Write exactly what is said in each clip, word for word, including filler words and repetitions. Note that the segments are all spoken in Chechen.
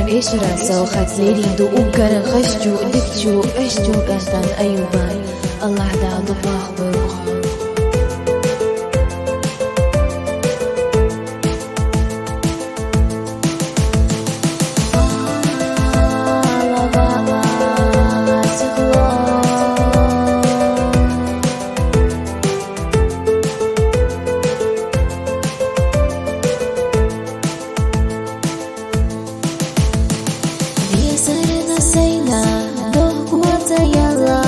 Эшера савхат лерин ду уггар гӀашчу, дикачу, гӀашчу кӀантан Аюбан. Аллагь Дала дукха бахбойла. Везарна сайна дохкоца яла,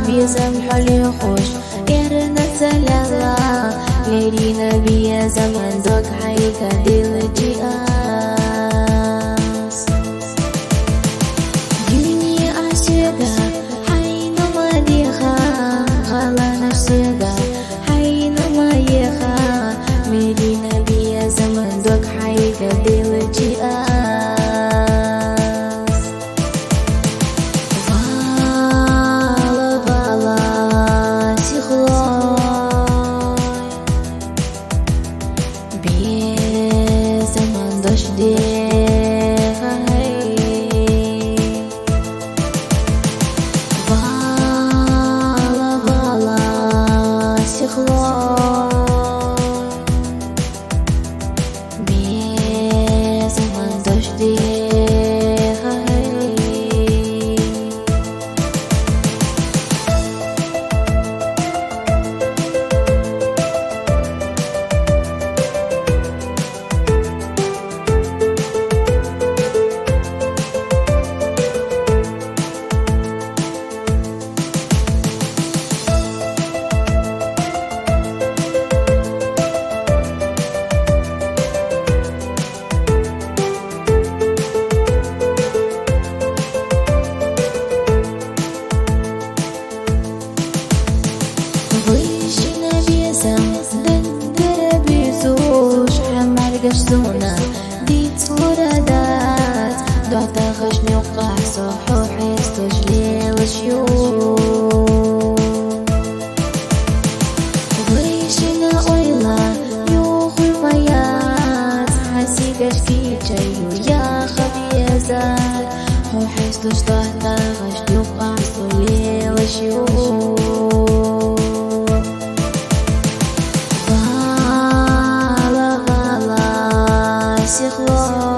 везан хьале хуш эрна ца лала, лерина безаман дог хьайга дилчи ас. Дуьне асега хьайна ма деха, гӀаланаш сега хьайна ма еха, лерина безаман дог хьайга дилчи ас. Вала, вала, сихлой, безаман дош деха хьай. Вала, вала, сихлой, безаман дош деха хьай. Вайшина безам даггара бицуш, хӀама маргаш зуна дицлура дац. ДогӀа дахаш нуькъахь со хьо хьестуш лелаш ю. Вайшина ойла юхуй ма яц, хьан сигаш кийча ю яха безар. Хьо хьестуш догӀа дахаш нуькъахь со лелаш ю. Вала, вала, сихлой,